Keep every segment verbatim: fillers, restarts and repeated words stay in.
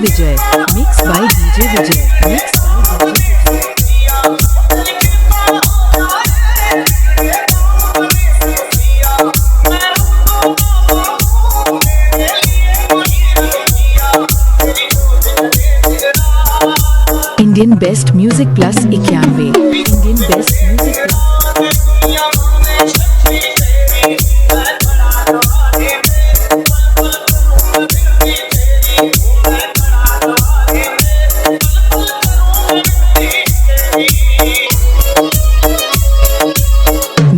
Vijay, mix by D J Vijay, mix by D J Vijay. Indian Best Music Plus इक्यानवे, Indian Best Music Plus.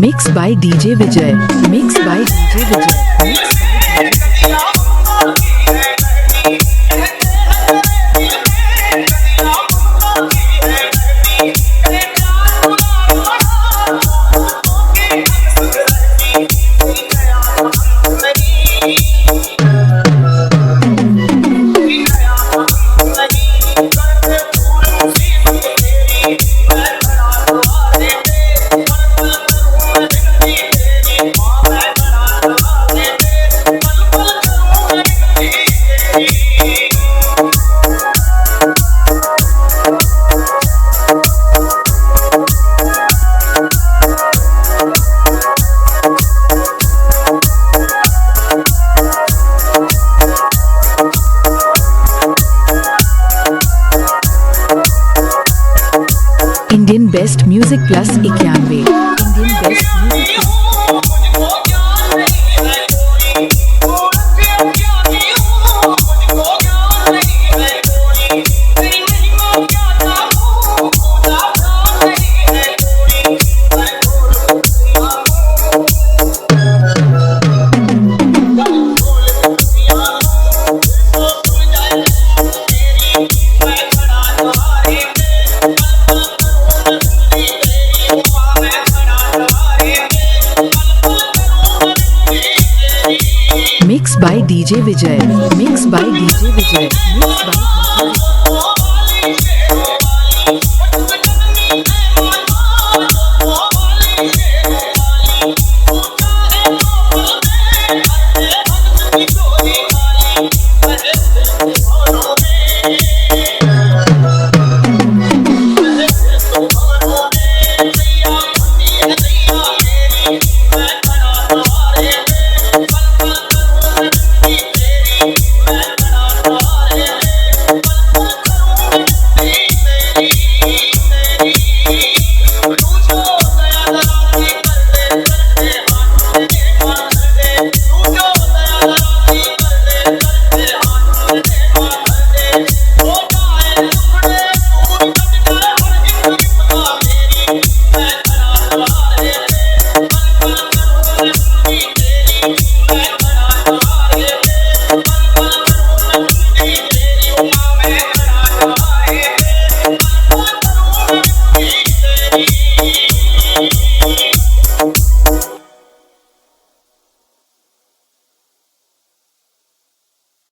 Mix by D J Vijay. Mix by D J Vijay. Mix by D J Vijay. Indian Best Music Plus इक्यानवे, Indian Best Music Plus. Mix by D J Vijay. Mix by D J Vijay. Mix by D J Vijay.